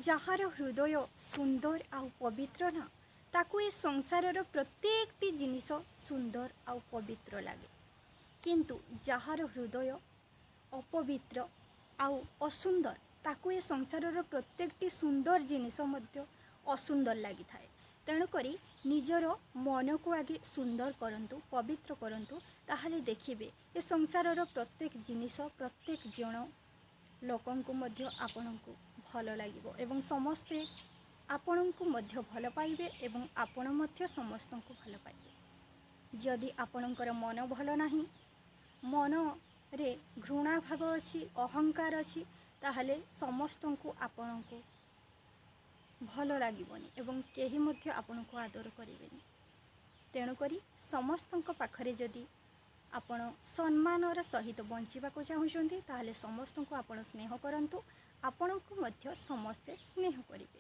ଯାହାର ହୃଦୟ ସୁନ୍ଦର ଆଉ ପବିତ୍ର ନା, ତାକୁ ଏ ସଂସାରର ପ୍ରତ୍ୟେକଟି ଜିନିଷ ସୁନ୍ଦର ଆଉ ପବିତ୍ର ଲାଗେ। କିନ୍ତୁ ଯାହାର ହୃଦୟ ଅପବିତ୍ର ଆଉ ଅସୁନ୍ଦର, ତାକୁ ଏ ସଂସାରର ପ୍ରତ୍ୟେକଟି ସୁନ୍ଦର ଜିନିଷ ମଧ୍ୟ ଅସୁନ୍ଦର ଲାଗିଥାଏ। ତେଣୁକରି ନିଜର ମନକୁ ଆଗେ ସୁନ୍ଦର କରନ୍ତୁ, ପବିତ୍ର କରନ୍ତୁ, ତାହେଲେ ଦେଖିବେ ଏ ସଂସାରର ପ୍ରତ୍ୟେକ ଜିନିଷ, ପ୍ରତ୍ୟେକ ଜଣ ଲୋକଙ୍କୁ ମଧ୍ୟ ଆପଣଙ୍କୁ ଭଲ ଲାଗିବ ଏବଂ ସମସ୍ତେ ଆପଣଙ୍କୁ ମଧ୍ୟ ଭଲ ପାଇବେ ଏବଂ ଆପଣ ମଧ୍ୟ ସମସ୍ତଙ୍କୁ ଭଲ ପାଇବେ। ଯଦି ଆପଣଙ୍କର ମନ ଭଲ ନାହିଁ, ମନରେ ଘୃଣା ଭାବ ଅଛି, ଅହଙ୍କାର ଅଛି, ତାହେଲେ ସମସ୍ତଙ୍କୁ ଆପଣଙ୍କୁ ଭଲ ଲାଗିବନି ଏବଂ କେହି ମଧ୍ୟ ଆପଣଙ୍କୁ ଆଦର କରିବେନି। ତେଣୁକରି ସମସ୍ତଙ୍କ ପାଖରେ ଯଦି ଆପଣ ସମ୍ମାନର ସହିତ ବଞ୍ଚିବାକୁ ଚାହୁଁଛନ୍ତି, ତାହେଲେ ସମସ୍ତଙ୍କୁ ଆପଣ ସ୍ନେହ କରନ୍ତୁ, ଆପଣଙ୍କୁ ମଧ୍ୟ ସମସ୍ତେ ସ୍ନେହ କରିବେ।